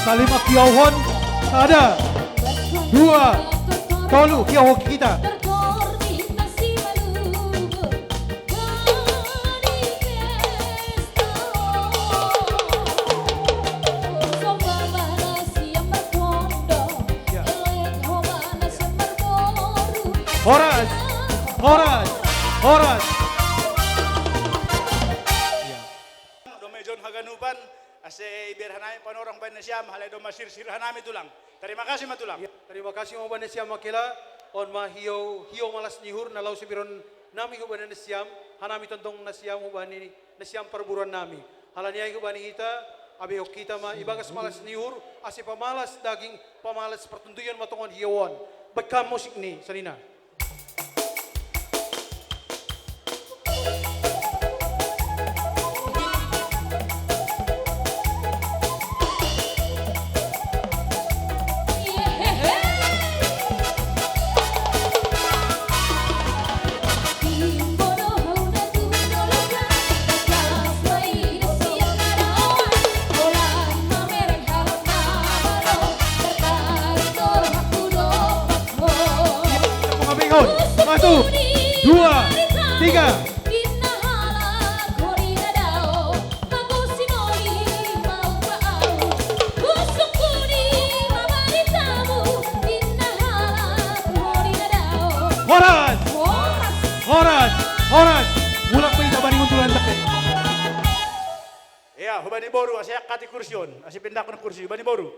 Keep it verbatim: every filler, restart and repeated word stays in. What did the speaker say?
Talima kiyawhon, sada, dua, tolu, kiyawhon kita. Ya. Horas, horas, horas. Ya. Dome John Haganupan, ase iber hanami panorang bani nasiam, hale dome sirsir hanami tulang. Tarima kasih ma tulang. Ya, tarima kasih ma bani nasiam ma kela, on ma hiyo, hiyo malas ni uhur, na laho siberon nami hubani nasiam, hanami tontong nasiam hubani nasiam parboruan nami. Halani ai hubani hita, abehon hita ma ibagas malas ni uhur, ase pamalas daging, pamalas partonduyon ma tongon hiyo on. Bahen hamu musik ni sonina. Satu, dua, tiga. Horas! Horas! Horas! Mulak ma hita bani hundulan ta. Ia, hubani boru, ase angkat kursi on, ase pindahkon kursi, hubani boru.